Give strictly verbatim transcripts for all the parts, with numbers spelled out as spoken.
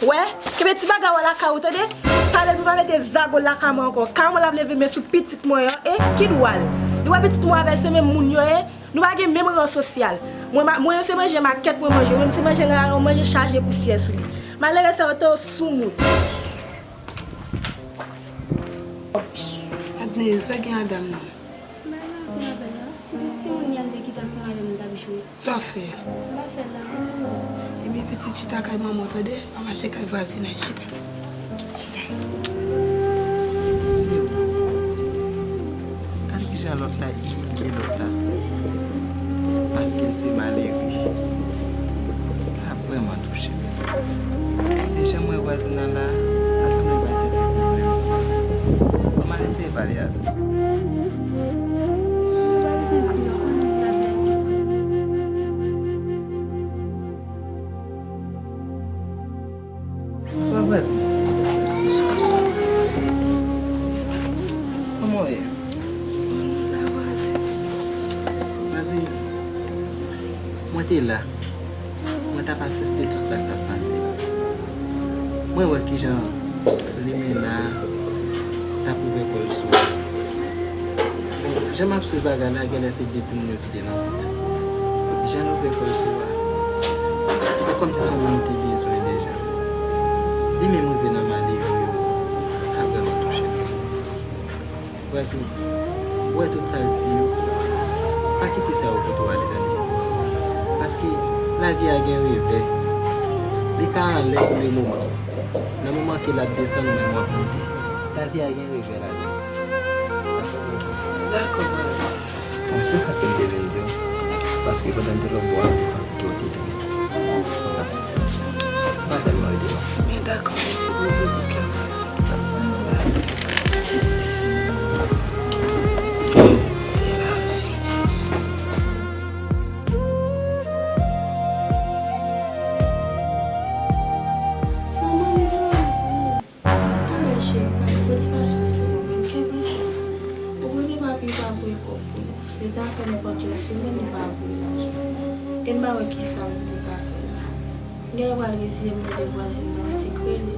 Wè, kenbe ti bagay w lakay ou, tande? Pale pou pa mete zago lakay mwen ankò. Carmel ap leve men sou pitit mwen an, e ki dwa l? Li wè pitit mwen avè l se menm moun yo ye? Nou pa gen menm ran sosyal. Mwen, ma- mwen se manje makèt mwen manje, ou menm se manje nan lari, ou manje chaje pousyè sou li. Malere sa yo te soumoun. Adne, sa gen a dam nan? Bagay la, ti lapèl la. Ti, timoun li a m te kite ansanm avè m, m t ap jwe. Sa w fè? M pa fè l la, non. Ebyen, pitit, chita kay manman w, tande? Pa mache kay vwazinay, chita. Chita. Mesye, gade kijan lòt la imilye lòt la. Paske l se malere. Sa vrèman touche m. E jan m wè vwazin nan la, sa sanble bay tèt li pwoblèm konsa. Kòman l eseye pale avè l? Ou pa bezwen kriye, ou konnen l ap bay konsa. Bonswa vwazin. Kòman w ye? Vwazin, mwen te la. Mwen t ap asiste tout sa k t ap pase la. Mwen wè kijan limena t ap ouvè kò l sou ou. Bon, jan m ap swiv bagay la, genlè se de timoun yo kite nan wout. Jan l ouvè kò l sou ou a, se kòmsi se yon moun li te bezwen deja. Li menm rive nan malere yo. Sa vrèman touche m. Vwazin, ou wè tout sa l di yo, pa kite sa yo pote w ale, tande. Paske lavi a gen revè. Li ka anlè pou le moman. Nan moman ke l ap desann, ou menm w ap monte. Lavi a gen revè ladan. Dakò, vwazin? Dakò, vwazin. Bon, se sa ke m te vin di w. Paske pandan m te lòtbò a, m te santi ke w te tris. Konsa, m pa tèlman rete non. Men dakò, mèsi pou vizit la, vwazin. Se lavi, Jezi. Manman m jwenn ou. Talè cheri, talè, pran ti pasyans pou mwen, oke, pran chans. Ou konnen papi pa voye kòb pou nou. Li ta fè nenpòt yon semèn, li pa voye lajan. E m pa wè kisa m te ka fè la. M genlè pral reziye m, mande vwazin nan yon ti kredi.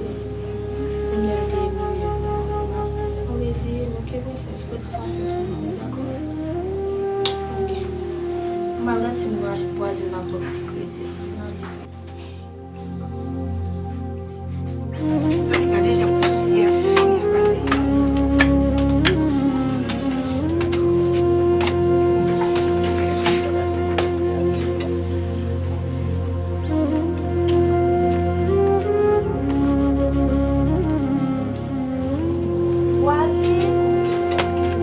Menm lè m te imilye l nan, m ap reziye m, oke, prensès, pran ti pasyans pou mwen, dakò? Oke. M al gad si m vwa-, vwazin nan pran ti kredi. Zanmi, gade jan pousyè fini ak bagay yo. Vwazin,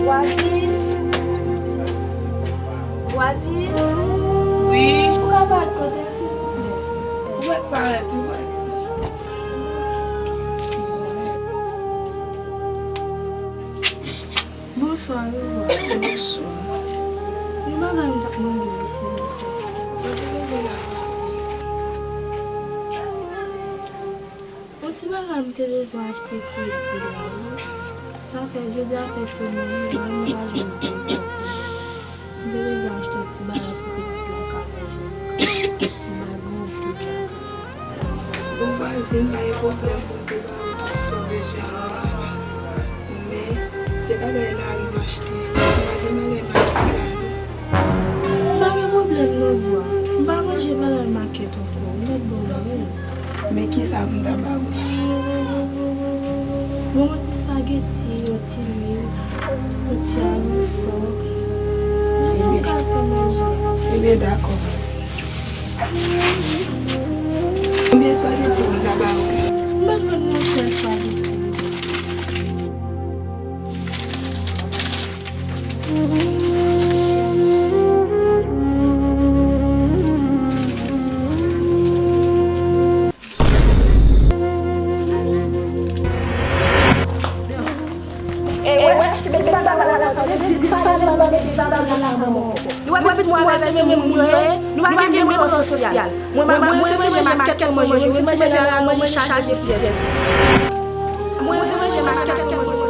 vwazin, vwazin. Wi. Ou ka parèt kote a, silvouplè? Ou mèt parèt wi, vwazin. Bonswa, Revwa. Bonswa. Yon bagay m t ap mande w, silvouplè. Sa w te bezwen la, vwazin? Yon ti bagay m te bezwen achte kredi la, wi. Sa fè, jodi a fè semèn, wi, mari m pa janm voye kòb pou mwen. M te bezwen achte yon ti bagay pou pitit la ka manje nan kay la. M pa gen yon goud lakay la. Bon, vwazin, pa gen pwoblèm pou m te ba ou tout sa w bezwen anndan an. Men, se bagay lari m achte. M pa gen bagay makèt la, non. M pa gen pwoblèm non, Revwa. M pa manje bagay makèt ankò. Ou mèt ban m rèl. Men kisa pou m ta ba ou? Bon, yon ti espageti, yon ti lwil, yon ti aransò. Jan sa w ka fè manje. Ebyen, dakò, vwazin. Konbyen espageti pou m ta ba ou? M mèt vann yon sèl espageti. Li wè pitit mwen avè se menm moun yo ye, nou pa gen menm ran sosyal. Mwen, mwen, mwen se manje makèt mwen manje, mwen se manje la, manje chaje syèj. Mwen se manje makèt mwen manje.